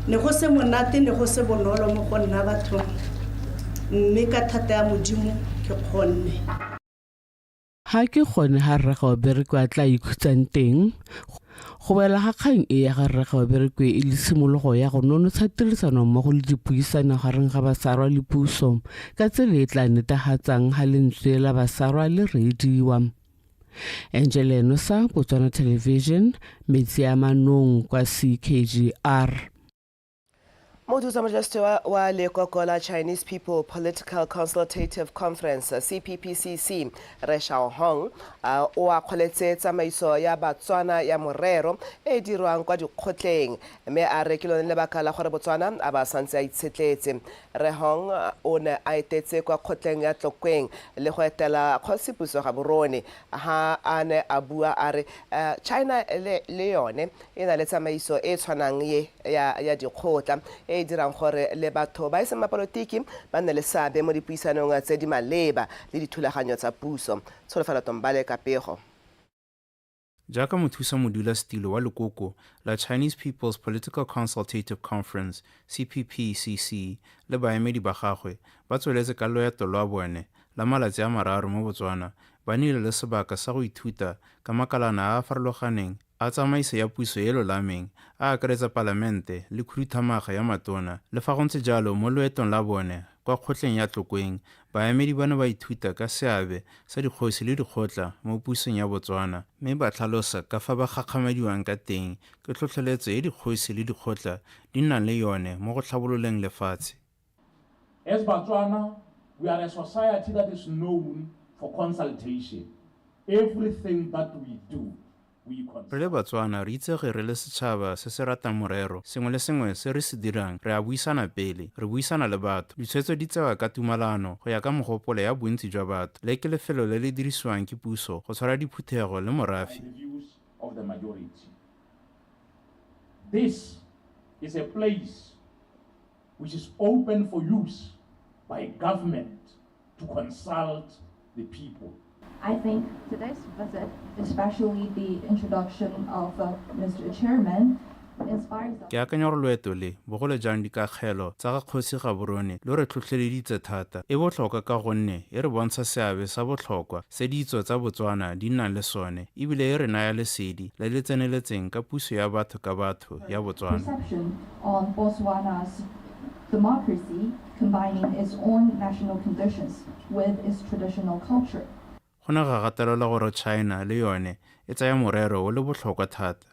Ne go se monate, ne go se bonolo mo go nna bathong, mme ka thata ya Modimo ke kgonne. Ga ke gone ga Rre Gaoberekwe a tla ikhutsang teng. Go boela ga kgang e ya ga Rre Gaoberekwe e le tshimologo ya go nonotsha tirisano mmogo le dipuisano gareng ga Basarwa le puso ka tsela e tla netefatsang ga lentswe la Basarwa le reediwa. Angel Enosa, Botswana Television, Metsi a Manong kwa CKGR. Mothusa modulasetilo wa lekoko la Chinese People Political Consultative Conference, CPPCC, Rre Shao Hong, o akgoletse tsamaiso ya Batswana ya morero e e dirwang kwa dikgotleng mme a re ke lone lebaka la gore Botswana a ba santse a itshetletse. Rre Hong o ne a etetse kwa kgotleng ya Tlokweng le go etela Kgosi Puso Gaborone ha a ne a bua a re China le yone e na le tsamaiso e e tshwanang ye ya dikgotla e e dirang gore le batho ba e seng mapolotiki ba nne le seabe mo dipuisanong tse di maleba le dithulaganyo tsa puso. Tsholofelo Tombale ka pego. Jaaka mothusa modulasetilo wa lekoko la Chinese People's Political Consultative Conference, CPPCC, le baemedi ba gagwe ba tsweletse ka loeto lwa bone la malatsi a mararo mo Botswana, ba nnile le sebaka sa go ithuta ka makalana a a farologaneng a tsamaiso ya puso e e lolameng, a akaretsa palamente le khuduthamaga ya matona. Le fa go ntse jalo, mo loetong la bone kwa kgotleng ya Tlokweng, baemedi ba ne ba ithuta ka seabe sa dikgosi le dikgotla mo pusong ya Botswana mme ba tlhalosa ka fa ba gakgamadiwang ka teng ke tlhotlheletso e dikgosi le dikgotla di nnang le yone mo go tlhabololeng lefatshe. As Batswana, we are a society that is known for consultation. Everything that we do, we Re le consult. Batswana re itsege re le setšhaba se se ratang morero. Sengwe le sengwe se re se dirang re a buisana pele, re buisana le batho. Ditshwetso di tsewa ka tumalano go ya ka mogopolo ya bontsi jwa batho. Le ke lefelo le le dirisiwang ke puso go tshwara diphuthego le morafe. The views of the majority. This is a place which is open for use by government to consult the people. I think today's visit, especially the introduction of Mr. Chairman, inspires us. Ke akanya gore loeto le, bogolo jang dikakgelo tsa ga Kgosi Gaborone, lo re tlhotlheleditse thata. E botlhokwa ka gonne e re bontsha seabe sa botlhokwa se ditso tsa Botswana di nnang le sone ebile e re naya lesedi le le tseneletseng ka puso ya batho ka batho ya Botswana. Perception on Botswana's democracy, combining its own national conditions with its traditional culture. Go ne ga gatelelwa gore China le yone e tsaya morero o le botlhokwa thata.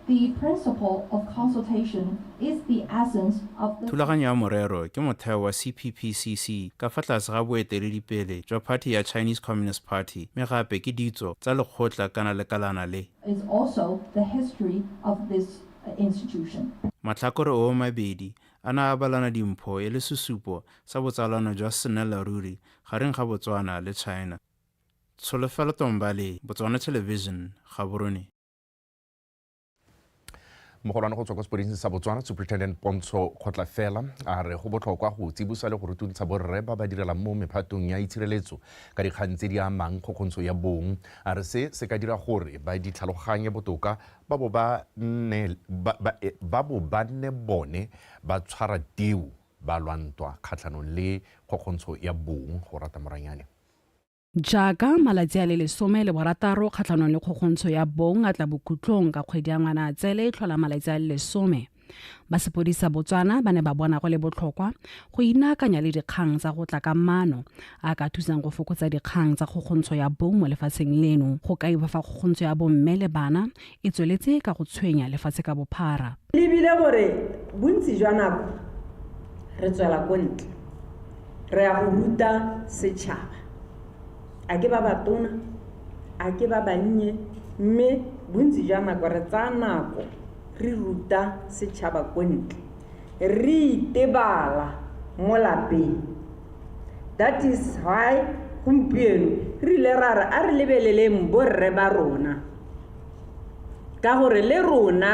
The principle of consultation is the essence of the Thulaganyo ya morero ke motheo wa CPPCC ka fa tlase ga boeteledipele jwa phathi ya Chinese Communist Party mme gape ke ditso tsa lekgotla kana lekalana le. Is also the history of this institution. Matlhakore oo mabedi a ne a abalana dimpho e le sesupo sa botsalano jwa sennela ruri gareng ga Botswana le China. Tsholofelo Tombale, Botswana Television, Gaborone. Mogolwane go tswa kwa sepodising sa Botswana, Superintendent Pontsho Kgotlafela, a re go botlhokwa go tsibosa le go rutuntsha borre ba ba direlang mo mephatong ya itshireletso ka dikgang tse di amang kgokgontsho ya bong. A re se se ka dira gore ba di tlhaloganye botoka ba bo ba nne ba, ba, eh, ba bo ba nne bone ba tshwara teu ba lwa ntwa kgatlhanong le kgokgontsho ya bong. Go rata Moranyane. Jaaka malatsi a le 16 kgatlhanong le kgokgontsho ya bong a tla bokhutlong ka kgwedi ya Ngwanaatsele e tlhola malatsi a le 10, ba sepodisa Botswana ba ne ba bona go le botlhokwa go inaakanya le dikgang tsa go tla ka maano a ka thusang go fokotsa dikgang tsa kgokgontsho ya bong mo lefatsheng leno. Go kaiwa fa kgokgontsho ya bomme le bana e tsweletse ka go tshwenya lefatshe ka bophara. Lebile gore bontsi jwa nako re tswela ko ntle re ya go ruta setšhaba, a ke ba batona, a ke ba bannye, mme bontsi jwa nako re tsaya nako re ruta setšhaba ko ntle, re itebala mo lapeng. That is why gompieno re ile ra re a re lebeleleng borre ba rona, ka gore le rona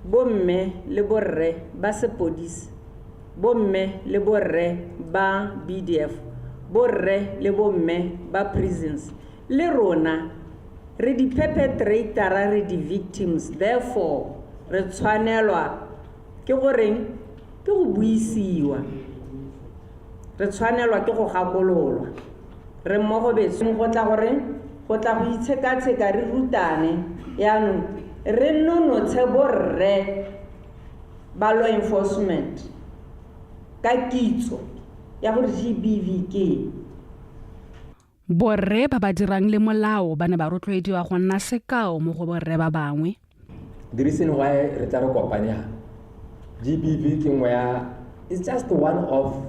bomme le borre ba sepodisi, bomme le borre ba BDF, borre le bomme ba prisons, le rona re di-perpetrator-a, re di-victims, therefore re tshwanelwa Ke goreng? Ke go buisiwa. Re tshwanelwa ke go gakololwa. Re mmogo betso go tla goreng? Go tla go itshekatsheka re rutane. Yaanong re nonotshe borre ba law enforcement ka kitso ya gore GBV ke eng. Borre ba ba dirang le molao ba ne ba rotloediwa go nna sekao mo go borre ba bangwe. The reason why re tla re kopane ha GBV ke nngwe ya it's just one of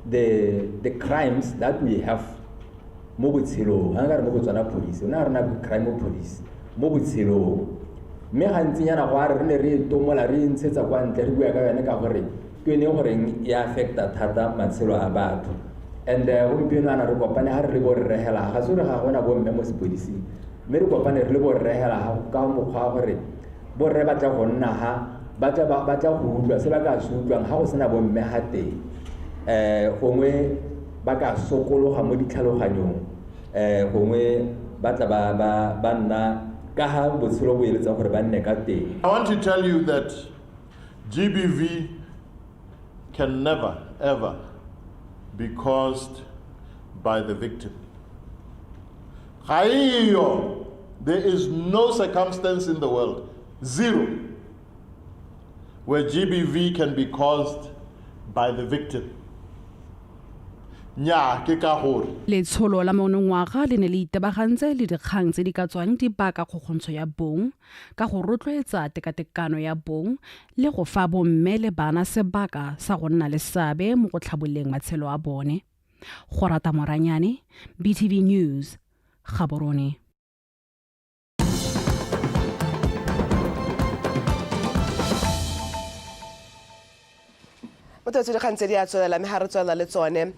the the crimes that we have mo botshelong ga nka re mo Botswana police o ne a rena crime police mo botshelong mme gantsinyana go a re re ne re e tomola re e ntshetsa kwa ntle re bua ka yone ka gore ke yone goreng e affecta thata matshelo a batho and gompieno ana re kopane ga re le borre hela ga se gore ga gona bomme mo sepodising mme re kopane re le borre hela ka mokgwa wa gore borre ba tla go nna ha ba tla ba tla go utlwa se ba ka se utlwang ga go sena bomme ga teng um gongwe ba ka sokologa mo ditlhaloganyong um gongwe ba tla ba ba ba nna ka ga botshelo bo eletsa gore ba nne ka teng. I want to tell you that GBV can never, ever be caused by the victim. Ga eyo, there is no circumstance in the world, zero, where GBV can be caused by the victim. Nnyaa, ke ka gore. Letsholo la monongwaga le ne le itebagantse le dikgang tse di ka tswang di baka kgokgontsho ya bong ka go rotloetsa tekatekano ya bong le go fa bomme le bana sebaka sa go nna le seabe mo go tlhabololeng matshelo a bone. Gorata Moranyane, BTV News, Gaborone. Motho dikgang tse di a tswelela mme ga re tswelela le tsone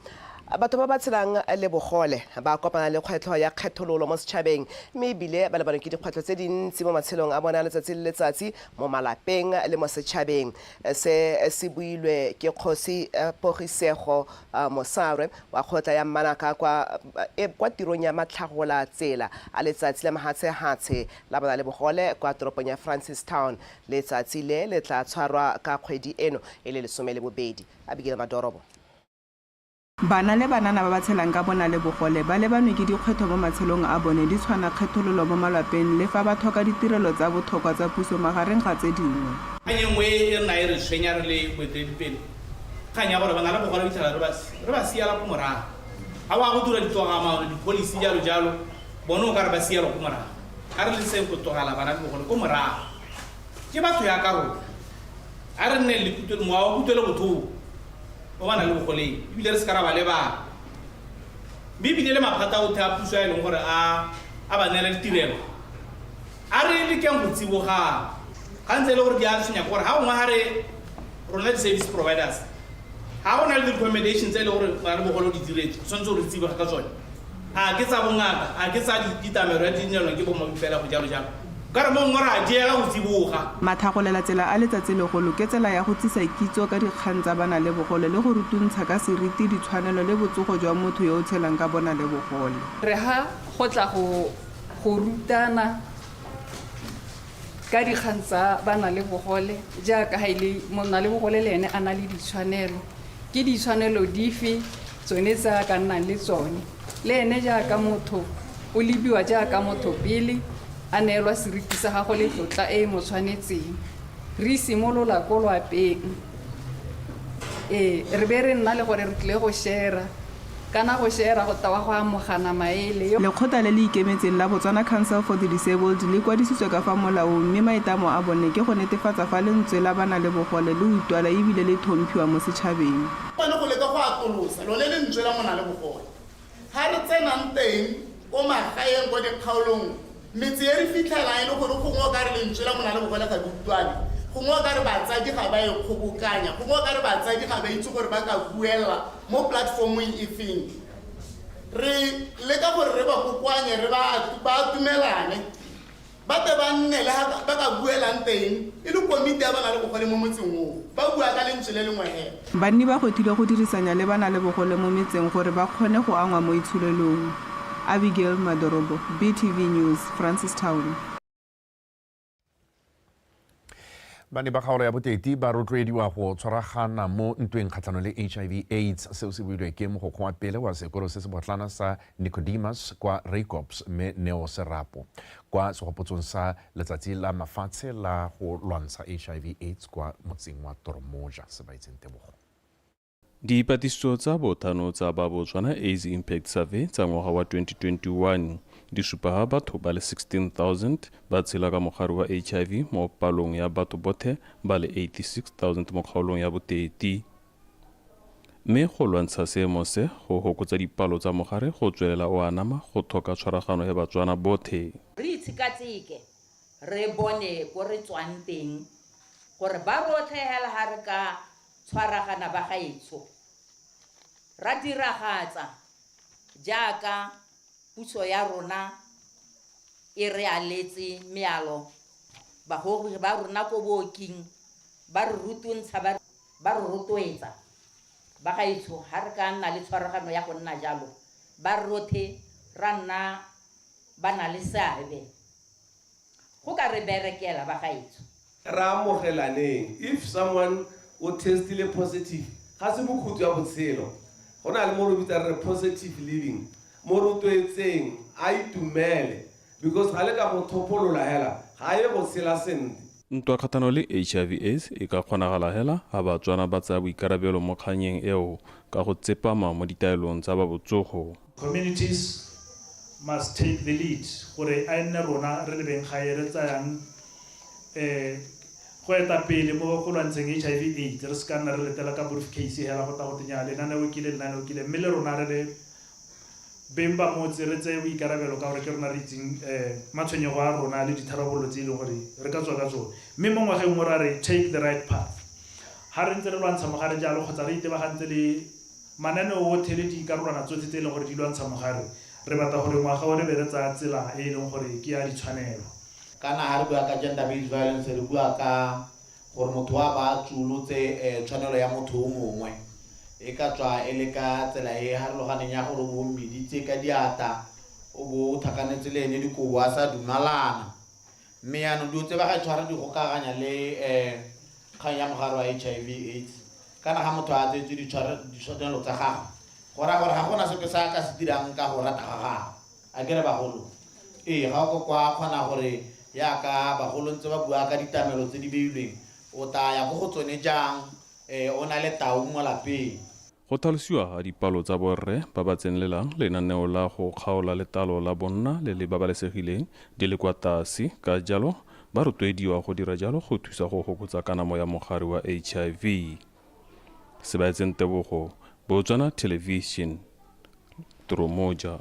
batho ba ba tshelang le bogole ba kopana le kgwetlho ya kgethololo mo setšhabeng mme ebile ba lebanwe ke dikgwetlho tse dintsi mo matshelong a bone a letsatsi le letsatsi mo malapeng le mo setšhabeng. Se se builwe ke kgosi Pogisego Mosarwe wa kgotla ya Mmanaka kwa kwa tirong ya matlhagola tsela a letsatsi la mahatshehatshe la bona le bogole kwa toropong ya Francistown. Letsatsi le le tla tshwarwa ka kgwedi eno e le 12. Abigail Madorobo. Bana le banana ba ba tshelang ka bonalebogole ba lebanwe ke dikgwetlho mo matshelong a bone di tshwana kgethololo mo malwapeng le fa ba tlhoka ditirelo tsa botlhokwa tsa puso magareng ga tse dingwe. Kgang e nngwe e re na e re tshwenya re le boeteledipele, kgang ya gore ba na le bogole o fitlhela re ba re ba siela ko morago. Ga wa go dira ditogamaano, di-policy jalo jalo, bone o kare ba sielwa ko morago. A re leseng go tlogela bana le bogole ko morago. Ke batho yaka rona. A re nneng le kutlo, mowa wa kutlwelobotlhoko mo ba nang le bogoleng, ebile re se ka ra ba lebala. Mme ebile le maphata otlhe a puso a e leng gore a a ba neela ditirelo, a re lekeng go tsibogang. Ga ntse e le gore di a tshwenya ke gore ga gongwe ga re rona di-service providers, ga go na le di-recommendation tse e leng gore ba le bogole o di diretse, tshwanetse gore re tsiboge ka tsone. A ke tsa bongaka, a ke tsa ditamelo ya di neelwang ke bomabipela go jalo jalo. Ka re mo gongwe re a diega go tsiboga. Mathagolela tsela a letsatsi legolo ke tsela ya go tsisa kitso ka dikgang tsa banalebogole le go rutuntsha ka seriti, ditshwanelo le botsogo jwa motho yo o tshelang ka bonalebogole. Re ha go tla go go rutana ka dikgang tsa banalebogole jaaka ha e le monalebogole le ene a na le ditshwanelo. Ke ditshwanelo dife tsone tse a ka nnang le tsone? Le ene jaaka motho o lebiwa jaaka motho pele a neelwa seriti sa gagwe le tlotla e e mo tshwanetseng. Re simolola ko lwapeng. Ee, re be re nna le gore re tlile go shera. Kana go shera go tewa go amogana maele. Lekgotla le le ikemetseng la Botswana Council for the Disabled le kwadisitswe ka fa molaong mme maitamo a bone ke go netefatsa fa lentswe la banalebogole le utwala ebile le thomphiwa mo setšhabeng. Gone go leka go atolosa lone lentswe la monalebogole. Ga re tsenang teng ko magaeng, ko dikgaolong, metse e re fitlhelang e le gore gongwe o kare lentswe la monalebogole ga le utlwane, gongwe o kare batsadi ga ba e kgobokanya, gongwe o kare batsadi ga ba itse gore ba ka buelela mo platformong e feng. Re leka gore re ba kokoanye, re ba ba atumelane, Ba tle ba nne le ha ba ka buelang teng e le komiti ya ba-na-le-bogole mo motseng oo, ba bua ka lentswe le lengwe hela. Banni ba gwetlhilwe go dirisanya le ba-na-le-bogole mo metseng gore ba kgone go angwa mo itsholelong. Abigail Madorobo, BTV News, Francistown. Bane ba kgaolo ya Boteti ba rotloediwa go tshwaragana mo ntweng kgatlhanong le HIV AIDS. Seo se builwe ke mogokgo wa pele wa sekolo se se botlana sa Nicodemus kwa Raikops, mme Neo Serapo, kwa segopotsong sa letsatsi la mafatshe la go lwantsha HIV AIDS kwa motseng wa Toromoja. Sebaitseng Tebogo. Dipatlisiso tsa bothano tsa ba Botswana AIDS Impact Survey tsa ngwaga wa 2021 di supa ha batho ba le 16,000 ba tshela ka mogare wa HIV mo palong ya batho bothe ba le 86,000 mo kgaolong ya Boteti. Mme go lwantsha seemo se go hokotsa dipalo tsa mogare go tswelela o anama go tlhoka tshwaragano ya Batswana bothe. Re itshekatsheke re bone ko re tswang teng gore ba rotlhe hela ha re ka tshwaragana ba gaetsho ra diragatsa jaaka puso ya rona e re aletse mealo, bagogi ba rona ko booking ba re rutuntsha, ba re rotloetsa. Ba gaetsho ha re ka nna le tshwaragano ya go nna jalo, ba rothe ra nna ba na le seabe go ka re berekela ba gaetsho. Ra amogelaneng. If someone o testile positive, ga se bokhutlo ya botshelo. Go na le mo re bitsang re positive living, mo rotloetseng a itumele, because ga le ka mo thopolola hela ga ye go tshela sentle. Ntwa kgatlhanong le HIV AIDS e ka kgonagala hela ha Batswana ba tsaya boikarabelo mo kganyeng eo ka go tsepama mo ditaelong tsa ba botsogo. Communities must take the lead gore a nne rona re le beng gae re tsayang go eta pele mo go lwantsheng HIV AIDS. Re se ka nna re letela ka briefcase hela go tla go tenya lenaneo kile lenaneo kile, mme le rona re le beng ba motse re tseye boikarabelo ka gore ke rona re itseng matshwenyego a rona le ditharabololo tse e leng gore re ka tswa ka tsone. Mme mo ngwageng o ra re take the right path. Ha re ntse re lwantsha mogare jalo kgotsa re itebagantse le mananeo otlhe le dikarolwana tsotlhe tse e leng gore di lwantsha mogare, re batla gore ngwaga o re be re tsaya tsela e e leng gore ke ya ditshwanelo. Kana ha re bua ka gender based violence, re bua ka gore motho wa ba tsolotse tshwanelo ya motho o mongwe. E ka tswa e le ka tsela e harologaneng ya gore o bo mmeditse ka diata, o bo o tlhakanetse le ene dikobo a sa dumalana. Mme yaanong dilo tse ba ga tshwara di gokaganya le kgang ya mogare wa HIV AIDS. Kana ga motho a tsetse ditshwanelo tsa gagwe, go raya gore ga gona sepe se a ka se dirang ka go rata ga gagwe. A kere bagolo? Ee, ga o kwa kgona gore yaka bagolo ntse ba bua ka ditamelo tse di beilweng, o tla ya ko go tsone jang, o na le tau mo lapeng. Go tlhalosiwa ga dipalo tsa borre ba ba tsenelelang lenaneo la go kgaola letalo la bonna le le babalesegileng di le kwa tlase, ka jalo ba rotloediwa go dira jalo go thusa go fokotsa kanamo ya mogare wa HIV. Sebaetseng Tebogo, Botswana Television, Toromoja.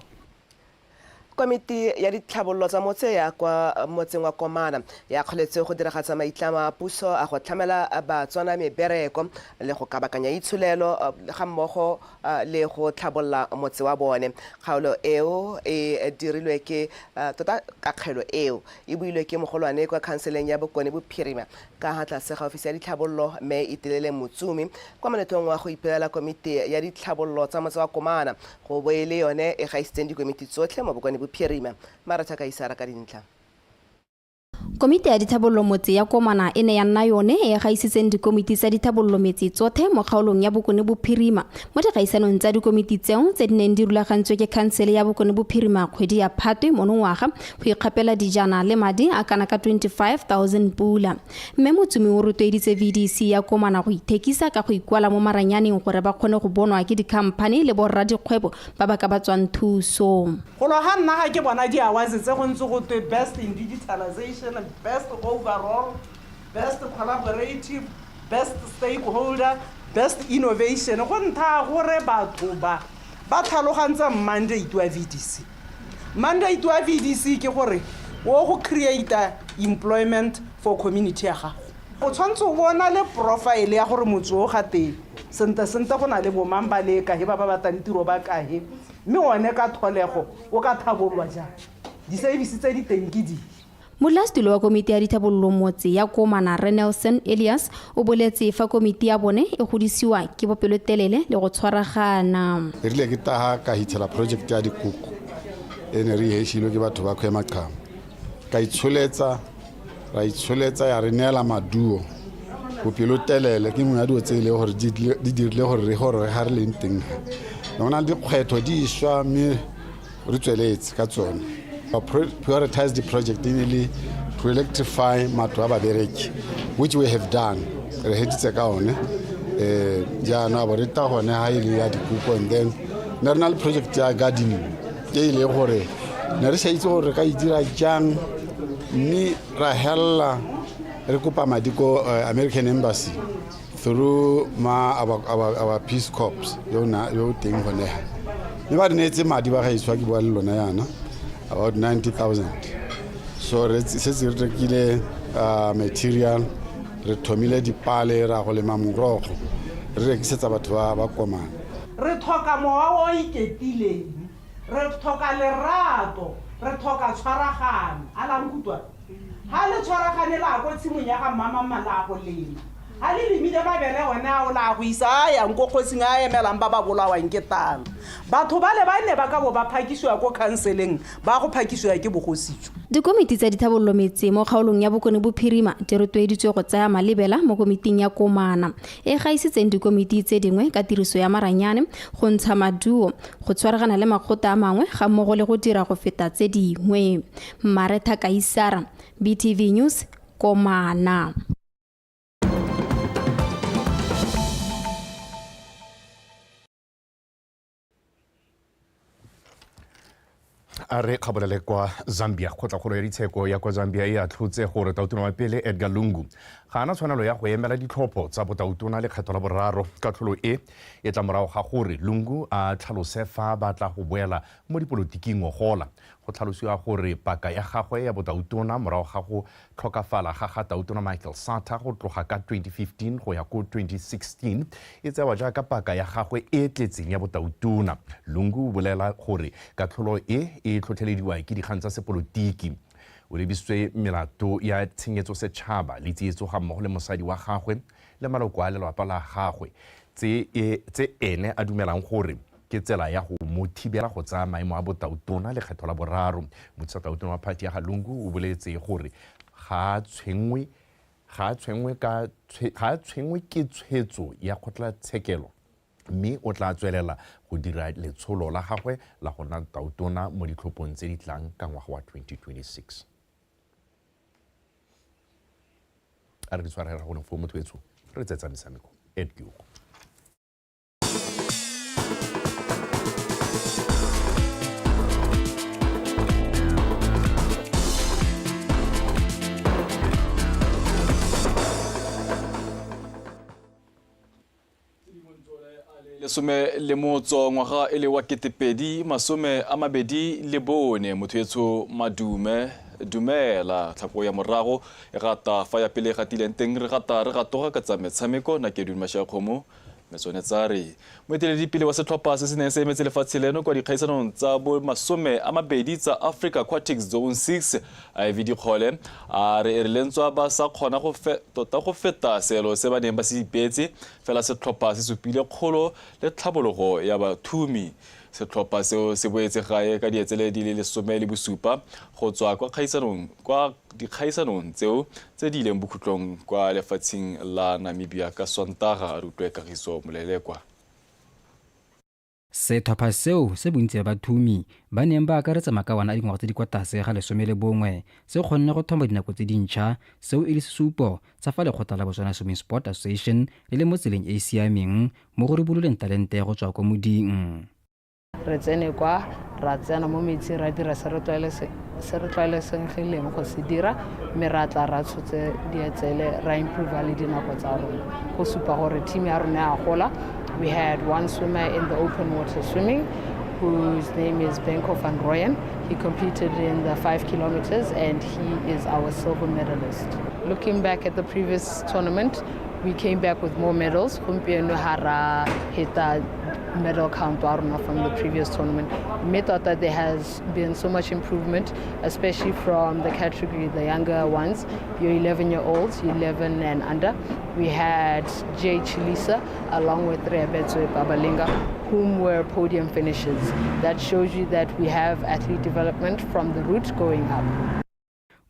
Komiti ya ditlhabololo tsa motse ya kwa motseng wa Komana ya kgoletse go diragatsa maitlamo a puso a go tlhamela Batswana mebereko le go kabakanya itsholelo ga mmogo le go tlhabolola motse wa bone. Kgaolo eo e dirilwe ke tota kakgelo eo e builwe ke mogolwane kwa khanseleng ya Bokone Bophirima ka ha tlase ga ofisi ya ditlhabololo mme Itelele Motsumi kwa moletlong wa go ipelela komiti ya ditlhabololo tsa motse wa Komana go bo e le yone e gaisitseng dikomiti tsotlhe mo Bokone Bophirima. Maratha ka isara ka dintlha. Komiti ya ditlhabololo motse ya Komana e ne ya nna yone e gaisitseng dikomiti tsa ditlhabololo metse tsotlhe mo kgaolong ya Bokone Bophirima mo dikgaisanong tsa dikomiti tseo tse di neng di rulagantswe ke khansele ya Bokone Bophirima kgwedi ya Phatwe monongwaga go ikgapela dijana le madi a kana ka 25,000 pula. Mme Motsumi o rotloeditse VDC ya Komana go ithekisa ka go ikwala mo maranyaneng gore ba kgone go bonwa ke dikhamphani le borra dikgwebo ba ba ka ba tswang thuso. Golo ga nna ga ke bona di-awards tse go ntse go twe best in digitalization, best overall, best collaborative, best stakeholder, best innovation. Go ntha gore batho ba ba tlhalogantsa mandate wa VDC. Mandate wa VDC ke gore o go create employment for community ya gago. O tshwanetse o bona le profile ya gore motse o ga teng sente sente go na le bomang ba le kae ba ba batlang tiro ba kae, mme one ka tlholego o ka thabolwa jang, di-service tse di teng ke dife. Modulasetulo wa komiti ya ditlhabololo motse ya Komana Rre Nelson Elias o boletse fa komiti ya bone e godisiwa ke bopelotelele le go tshwaragana. E rile ke taga ka hitlhela project ya dikoko e ne re hešilwe ke batho ba Khwemaqhama. Ka itsholetsa, ra itsholetsa ya re neela maduo. Bopelotelele ke nngwe ya dilo tse e leng gore di dirile gore re goroge ga re leng teng. Go na le dikgwetlho di swa mme re tsweletse ka tsone. Prioritize the project e ne le to electrify matlo a babereki, which we have done. Re heditse ka one. Jaanong a bo re ta gone ga e le ya dikuko, and then ne re na le project ya gardening e e leng gore ne re sa itse gore re ka e dira jang, mme ra helela re kopa madi ko American Embassy through ma our Peace Corps yo na yo teng gone ha, mme ba re neetse madi ba gaetsho ke bua le lona yana about 90,000. So re setse re rekile material, re thomile dipale, ra go lema morogo, re rekisetsa batho ba ba komana. Re tlhoka mowa o iketileng, re tlhoka lerato, re tlhoka tshwaragano. A la nkutlwa? Ga le tshwaragane la ko tshimong ya ga mmamamma la go lema, ga le lemile mabele one ao la go isa a yang ko kgosing a emelang ba ba bolawang ke tala. Batho ba le ba ne ba ka bo ba phakisiwa ko khanseleng, ba go phakisiwa ke bogositso. Dikomiti tsa dithabololo metse mo kgaolong ya Bokone Bophirima di rotloeditswe go tsaya malebela mo komiting ya Komana e gaisitseng dikomiti tse dingwe ka tiriso ya maranyane, go ntsha maduo, go tshwaragana le makgotla a mangwe ga mmogo le go dira go feta tse dingwe. Maretha Kaisara, BTV News, Komana. A re kgabolele kwa Zambia. Kgotlakgolo ya ditsheko ya kwa Zambia e atlhotse gore tautona wa pele Edgar Lungu ga ana tshwanelo ya go emela ditlhopho tsa botautona lekgetho la boraro. Katlholo e e tla morago ga gore Lungu a tlhalose fa batla go boela mo dipolotiking ngogola. Go tlhalosiwa gore paka ya gagwe ya botautona morago ga go tlhokafala ga ga tautona Michael Sata go tloga ka 2015 go ya ko 2016 e tsewa jaaka paka ya gagwe e tletseng ya botautona. Lungu o bolela gore katlholo e e tlhotlhelediwa ke dikgang tsa sepolotiki. O lebisitswe melato ya tshenyetso setšhaba le tsietso ga mmogo le mosadi wa gagwe le maloko a lelapa la gagwe, tse ene a dumelang gore ke tsela ya go mo thibela go tsaya maemo a botautona lekgetho la boraro. Mothusa tautona wa party ya ga Lungu o boletse gore ga a tshwenngwe ke tshwetso ya kgotlatshekelo, mme o tla tswelela go dira letsholo la gagwe la go nna tautona mo ditlhophong tse di tlang ka ngwaga wa 2026. A re di tshwarela gone foo motho etsho, re tsetsa metshameko Ed Kiogo. Lesome le motso ngwaga e le wa 2024. Motho etsho madume dumela tlhako ya morago e gata fa ya pele gatileng teng re gata re gatoga ka tsa metshameko na ke duma Kgomo metsone tsare. Moeteledipele wa setlhopha se se neng se emetse lefatshe leno kwa dikgaisanong tsa bo 20 tsa Africa Aquatics Zone 6 Ivy Dikgole a re e re lentswa ba sa kgona go tota go feta seelo se ba neng ba se ipeetse, fela setlhopha se supile kgolo le tlhabologo ya bathumi. Setlhopha seo se boetse gae ka dietsele di le 17 go tswa kwa dikgaisanong tseo tse di ileng bokhutlong kwa lefatsheng la Namibia ka Sontaga. A rutwe Kagiso Molelekwa. Setlhopha seo se bontsi ba bathumi ba neng ba akaretsa makawana a dingwaga tse di kwa tlase ga 11 se kgonne go thoma dinako tse dintšha, seo e le sesupo sa fa lekgotla la Botswana Swimming Sport Association le le mo tseleng e e siameng mo go ribololeng talente go tswa kwa moding. Re tsene kwa, ra tsena mo metsing, ra dira se re tlwaelesegileng go se dira, mme ra tla ra tshotse dietsele, ra improve le dinako tsa rona go supa gore team ya rona ya gola. We had one swimmer in the open water swimming whose name is Benko van Rooyen. He competed in the 5 kilometers and he is our silver medalist. Looking back at the previous tournament, we came back with more medals. Gompieno ha ra heta medal count wa rona from the previous tournament. Mme tota there has been so much improvement, especially from the category, the younger ones, your 11-year-olds, 11 and under. We had Jay Chilisa along with Reabetswe Babalinga, whom were podium finishers. That shows you that we have athlete development from the root going up.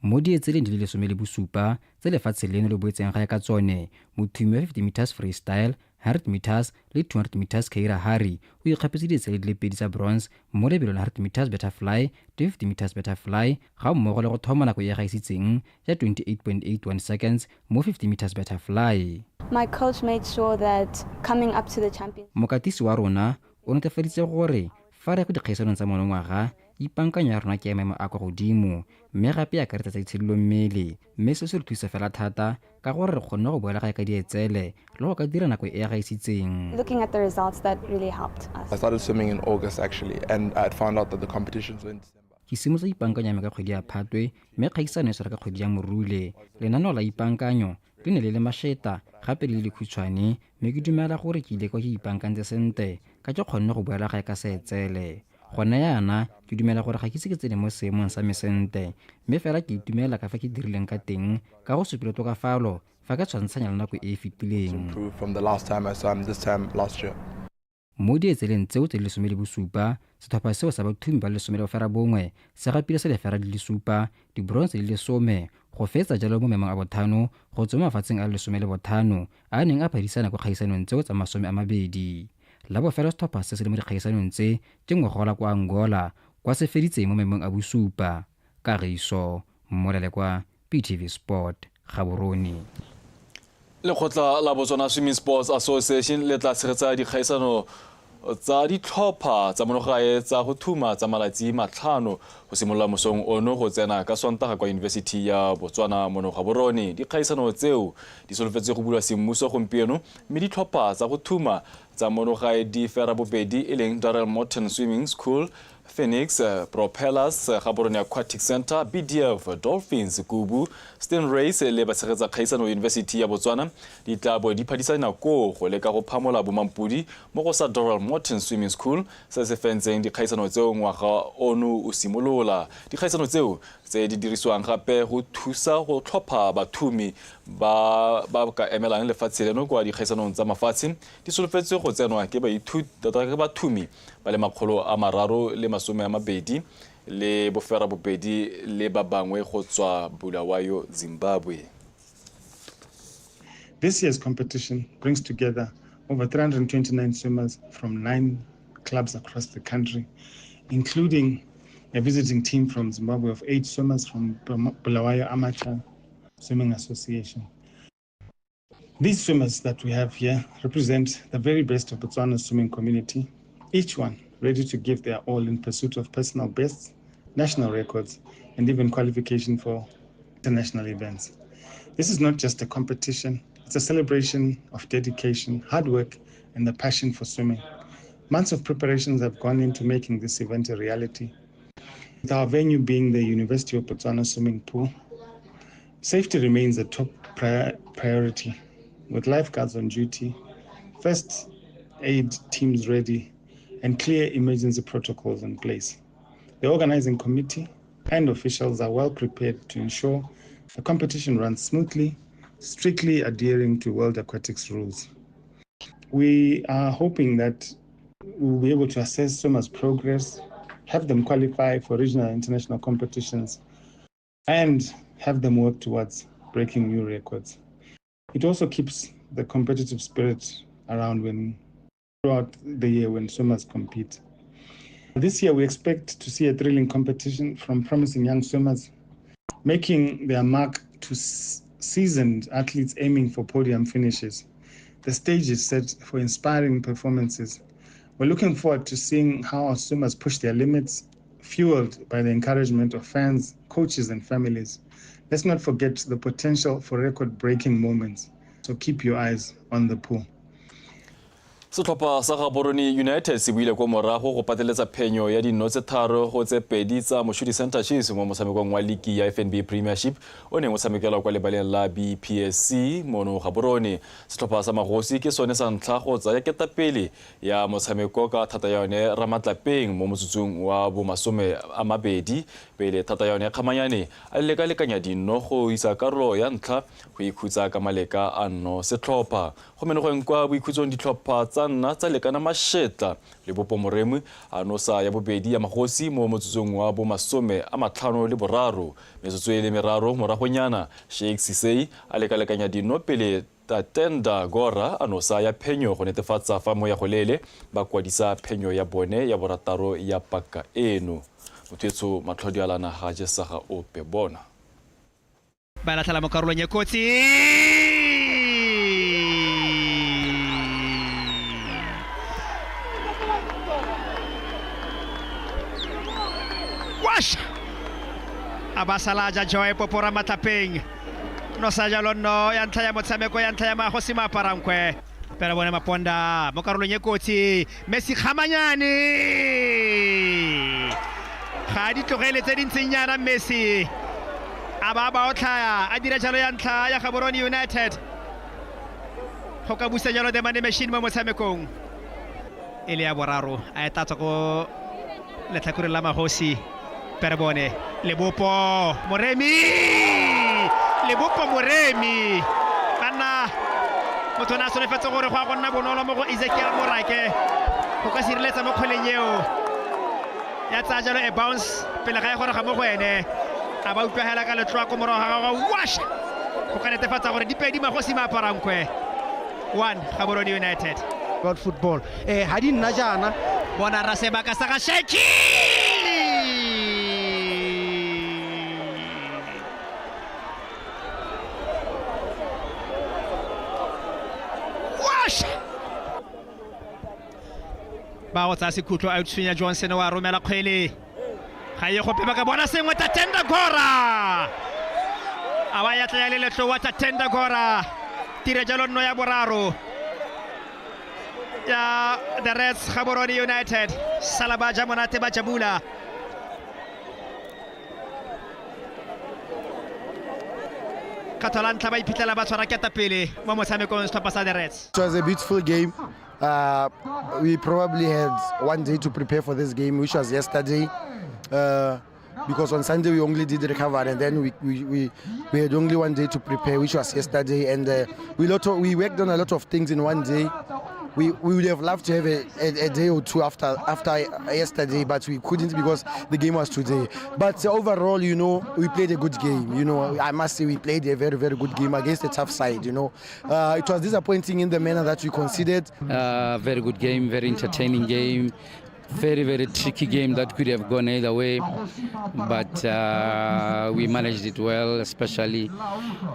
Mo dietseleng di le 17 tse lefatshe leno le boetseng gae ka tsone, mothumi wa 50 meters freestyle, 100 meters le 200 meters Keira Harry o ikgapetse dietsele di le pedi tsa bronze mo lebelong la 100 meters butterfly le 50 meters butterfly ga mmogo le go thoma nako e gaisitseng ya 28.81 seconds mo 50 meters butterfly. My coach made sure that coming up to the champions. Mokatisi wa rona o netefaditse gore fa re ya ko dikgaisanong tsa monongwaga, ipaankanyo ya rona ke ya maemo a kwa godimo mme gape e akaretsa tsa itshidilo mmele, mme seo se re thusa fela thata ka gore re kgonne go boela gae ka dietsele le go ka dira nako e e gaisitseng. Looking at the results, that really helped us. I started swimming in August actually, and I had found out that the competitions were in December. Ke simolotse ipaankanyo ya me ka kgwedi ya Phatwe mme kgaisano e tshwara ka kgwedi ya Morule. Lenaneo la ipaankanyo le ne le le mašeta gape le le lekhutshwane mme ke dumela gore ke ile kwa ke ipaakantse sentle ka ke kgonne go boela gae ka seetsele. Gone yana ke dumela gore ga ke ise ke tsene mo seemong sa me sentle mme fela ke itumela ka fa ke dirileng ka teng ka go supile tokafalo fa ke tshwantshanya le nako e e fetileng. Improved from the last time I swam, this time last year. Mo dietseleng tseo tse di 17, setlhopha seo sa bathumi ba le 19 se gapile selefera di le 7, dibronze di le 10, go fetsa jalo mo maemong a bothano go tswa mo mafatsheng a le 15 a a neng a phadisana kwa kgaisanong tseo tsa 20. La bofelo setlhopha se se le mo dikgaisanong tse ke ngogola kwa Angola kwa se feditseng mo maemong a bosupa. Kagiso Mmolele kwa PTV Sport, Gaborone. Lekgotla la Botswana Swimming Sports Association le tla tshegetsa dikgaisano tsa ditlhopha tsa monogae tsa go thuma tsa malatsi 5 go simolola mosong ono go tsena ka Sontaga kwa University ya Botswana mono Gaborone. Dikgaisano tseo di solofetse go bulwa semmuso gompieno mme ditlhopha tsa go thuma tsa monogae di fera bobedi e leng Darrell Morton Swimming School, Phoenix, Propellers, Gaborone Aquatic Centre, BDF, Dolphins, Kubu, Stingrays le batshegetsa kgaisano University ya Botswana di tla bo di phadisana koo go leka go phamola bomampodi mo go sa Dorrell Morton Swimming School se se fentseng dikgaisano tseo ngwaga ono o simolola. Dikgaisano tseo tse di dirisiwang gape go thusa go tlhopha bathumi ba ba ka emelang lefatshe leno kwa dikgaisanong tsa mafatshe di solofetswe go tsenwa ke baithuti tota ke bathumi ba le 329 le ba bangwe go tswa Bulawayo, Zimbabwe. This year's competition brings together over 329 swimmers from 9 clubs across the country, including a visiting team from Zimbabwe of 8 swimmers from Bulawayo Amateur Swimming Association. These swimmers that we have here represent the very best of Botswana's swimming community, each one ready to give their all in pursuit of personal bests, national records, and even qualification for international events. This is not just a competition, it's a celebration of dedication, hard work, and the passion for swimming. Months of preparations have gone into making this event a reality, with our venue being the University of Botswana swimming pool. Safety remains a top priority, with lifeguards on duty, first aid teams ready, and clear emergency protocols in place. The organizing committee and officials are well prepared to ensure the competition runs smoothly, strictly adhering to World Aquatics rules. We are hoping that we'll be able to assess swimmers' progress, have them qualify for regional and international competitions, and have them work towards breaking new records. It also keeps the competitive spirit around throughout the year when swimmers compete. This year, we expect to see a thrilling competition from promising young swimmers making their mark to seasoned athletes aiming for podium finishes. The stage is set for inspiring performances. We're looking forward to seeing how our swimmers push their limits, fueled by the encouragement of fans, coaches, and families. Let's not forget the potential for record-breaking moments. So keep your eyes on the pool. Setlhopha sa Gaborone United se buile kwa morago go pateletsa phenyo ya dino tse 3-2 tsa Moshudi Center Chiefs mo motshamekong wa liki ya FNB Premiership o neng o tshamekelwa kwa lebaleng la BPSC mono Gaborone. Setlhopha sa Magosi ke sone sa ntlha go tsaya ketapele ya motshameko ka thata ya yone Ramatlapeng mo motsotsong wa bo 20 pele thata ya yone Kgamanyane a lekalekanya dino go isa karolo ya ntlha go ikhutsa ka maleka a nno setlhopha. Go menogeng kwa boikhutsong ditlhopha tsa tsa nna tsa lekana mašetla. Lebopo Moremi a nosa ya bobedi ya magosi mo motsotsong wa bo 53. Metsotso e le meraro moragonyana Sheikh Sisei a lekalekanya dino pele Tatenda Gora a nosa ya phenyo go netefatsa fa Moyagolele ba kwadisa phenyo ya bone ya borataro ya paka eno. Motho matlhodi a la naga je sa ga ope bona. Ba latlhela mo karolong ya kotsi. Wash! A ba sala ja Joy Popora matlapeng. No sa jalo no ya ntlha ya motshameko ya ntlha ya magosi Maaparankwe. Pela bone Maponda mo karolong e kotsi. Messi Kgamanyane. Ga di tlogele tse di ntseng yana Messi. A ba ba otlhaya a dira jalo ya ntlha ya Gaborone United. Go ka busa jalo The Money Machine mo motshamekong. E le ya boraro a e tlatswa ko letlhakoreng la magosi. Perebone Lebopo Moremi. Lebopo Moremi. Banna motho na solofetse gore go a go nna bonolo mo go Ezekiel Morake go ka sireletsa mo kgweleng eo. Ya tsaya jalo e bounce pele ga e goroga mo go ene. A ba utlwagela ka letloa ko morago ga gagwe wash go ka netefatsa gore dipedi magosi Maaparankwe 1 Gaborone United. About football ha di nna jaana bona ra sebaka sa ga Sheki. Wash ba go tsaya sekhutlo a tshwenya Johnson wa romela kgwele ga ye gope ba ka bona sengwe Tatenda Gora a ba ya tla le letlo wa Tatenda Gora tira jalo nno ya boraro ya The Reds Gaborone United. Sala ba ja monate ba jabula. Kgatho la ntlha ba iphitlhela ba tshwara ketapele mo motshamekong setlhopha sa The Reds. It was a beautiful game. We probably had one day to prepare for this game, which was yesterday, because on Sunday we only did recovery, and then we had only one day to prepare, which was yesterday, and we worked on a lot of things in one day. We would have loved to have a day or two after yesterday, but we couldn't because the game was today. But overall, you know, we played a good game. You know, I must say we played a very, very good game against a tough side, you know. It was disappointing in the manner that we conceded. Very good game, very entertaining game. Very, very tricky game that could have gone either way, but we managed it well, especially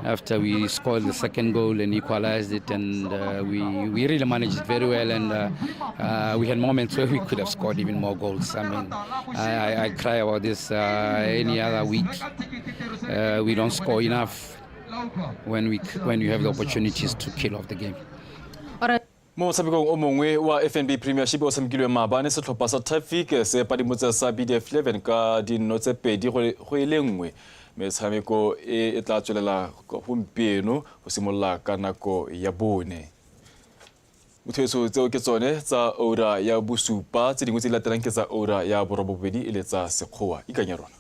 after we scored the second goal and equalized it, and we really managed it very well, and we had moments where we could have scored even more goals. I mean, I cry about this any other week. We don't score enough when we have the opportunities to kill off the game. All right. Mo motshamekong o mongwe wa FNB Premiership o tshamekilweng maabane, setlhopha sa Traffic se padimotse sa BDF 11 ka dinno tse 2 go e le nngwe. Metshameko e tla tswelela gompieno go simolola ka nako ya 4. Motho tseo ke tsone tsa ura ya 7, tse dingwe tse di latelang ke tsa ura ya 8 e le tsa Sekgowa. Ikanya rona.